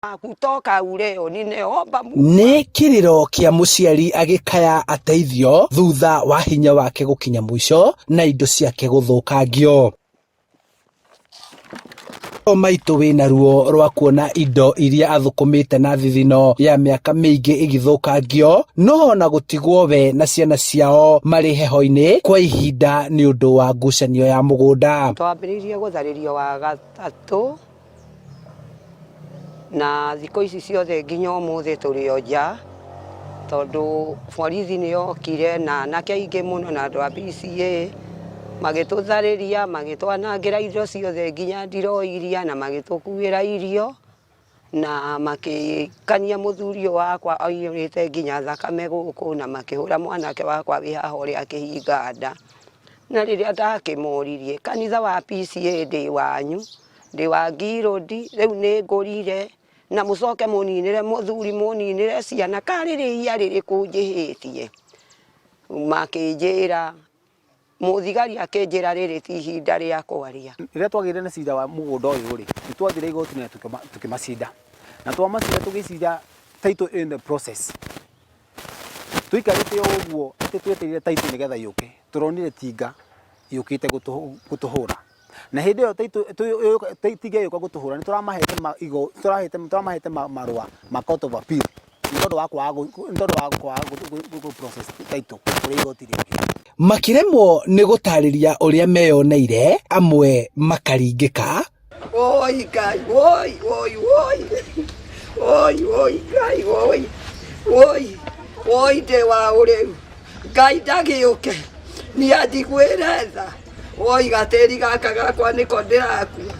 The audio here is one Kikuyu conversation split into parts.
Kutoka leo nimeomba Mungu. Nĩ kĩrĩro kĩa mũciari agĩkaya ateithio thutha wa hinya wake gũkinya mũico na indo ciake gũthũkangio. Maitũ wĩna ruo rwa kuona indo iria athũkũmĩte na thithino ya mĩaka mĩingĩ igĩthũkangio no ona gũtigwo we na ciana ciao marĩ heho-inĩ kwa ihinda nĩ ũndũ wa ngucanio ya mũgũnda. Twambĩrĩirie gũtharĩrio wa gatatũ na thikũ ici ciothe nginya ũmũthĩ tũrĩ o nja tondũ borithi nĩ yokire na anake aingĩ mũno na andũ a PCA magĩtũtharĩria, magĩtwanangĩra indo ciothe nginya ndiroo iria na magĩtũkuĩra irio na makĩkania mũthuri ũyũ wakwa aiyũrĩte nginya thakame gũkũ na makĩhũra mwanake wakwa wĩ haha ũrĩa akĩhinga nda. Na rĩrĩa ndakĩmoririe kanitha wa PCA ndĩ wanyu, ndĩ wa ngirũndi, rĩu nĩ ngũrire na mũcoke mũninĩre mũthuri mũninĩre ciana karĩ rĩhia rĩrĩkũ njĩhĩtie? Makĩnjĩra, mũthigari akĩnjĩra rĩrĩ ti ihinda rĩa kwaria. Rĩrĩa twagĩire na cira wa mũgũnda ũyũ rĩ, nĩ twathire igoti-inĩ na tũkĩmacinda. Na twamacinda tũgĩcinda title in the process. Tũikarĩte o ũguo atĩ twetereire title nĩgetha yũke, tũronire tinga yũkĩte gũtũhũra. Na hĩndĩ ĩyo tinga ĩgĩũka gũtũhũra nĩ tũramahete tũramahete marũa ma court of appeal nĩ tondũ wa kwaga nĩ tondũ wa kwaga gũ process title kũrĩ igoti rĩngĩ. Makĩremwo nĩ gũtarĩria ũrĩa meyoneire, amwe makaringĩka. Woi Ngai, woi, woi, woi. Woi, woi, Ngai, woi. Woi, woi ndĩ wa ũrĩu. Ngai ndagĩũke. Niĩ anjiguĩre tha. Woi gatĩri gaka gakwa nĩko ndĩrakua.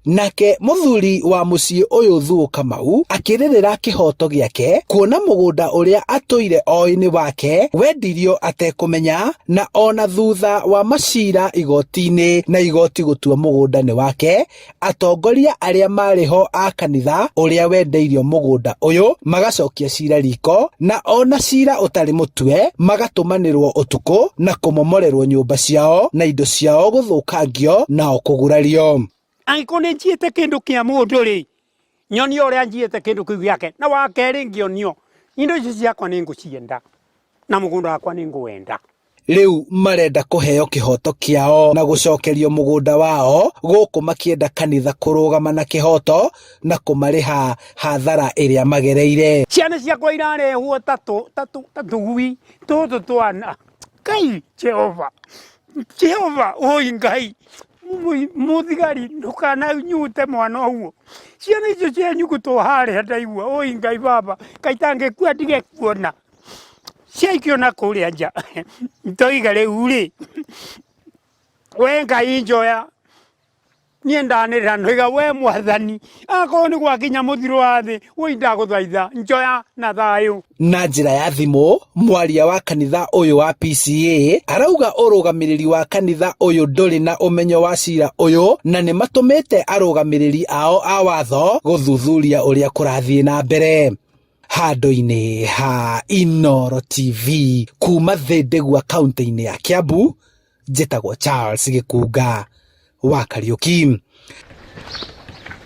Nake mũthuri wa mũciĩ ũyũ Thuo Kamau akĩrĩrĩra kĩhoto gĩake kuona mũgũnda ũrĩa atũire oĩ nĩ wake wendirio atekũmenya na ona thutha wa macira igoti-inĩ na igoti gũtua mũgũnda nĩ wake, atongoria arĩa marĩ ho a kanitha ũrĩa wendeirio mũgũnda ũyũ magacokia cira riko na ona cira ũtarĩ mũtue magatũmanĩrwo ũtukũ na kũmomorerwo nyũmba ciao na indo ciao gũthũkangio nao kũgurario. Angĩkorwo nĩ njiĩte kĩndũ kĩa mũndũ rĩ, nyonie ũrĩa njiĩte kĩndũ kĩu gĩake, na wa kerĩ ngĩonio indo icio ciakwa nĩ ngũcienda na mũgũnda wakwa nĩ ngũwenda. Rĩu marenda kũheo kĩhoto kĩao na gũcokerio mũgũnda wao gũkũ makĩenda kanitha kũrũgama na kĩhoto na kũmarĩha hathara ĩrĩa magereire. Ciana ciakwa irarehwo ta tũgui tũtũ twana. Ngai Jehova, Jehova oi Ngai, mũthigari ndũkananyute mwana ũguo. Ciana icio cianyugutwo harĩa ndaigua oi Ngai baba, kaĩ itangĩkua ndige kuona. Ciaikio na kũrĩa nja, ndoiga rĩu rĩ, we Ngai njoya. Niĩ ndanĩrĩra ndoiga we Mwathani, akorwo nĩ gwakinya mũthiro wa thĩ, woi ndagũthaitha njoya na thayũ. Na njĩra ya thimũ, mwaria wa kanitha ũyũ wa PCEA arauga ũrũgamĩrĩri wa kanitha ũyũ ndũrĩ na ũmenyo wa cira ũyũ na nĩ matũmĩte arũgamĩrĩri ao a watho gũthuthuria ũrĩa kũrathiĩ na mbere. Handũ-inĩ ha Inooro TV kuma Thĩndĩgua kaũntĩ-inĩ ya Kiambu, njĩtagwo Charles Gĩkunga wa Kariũki.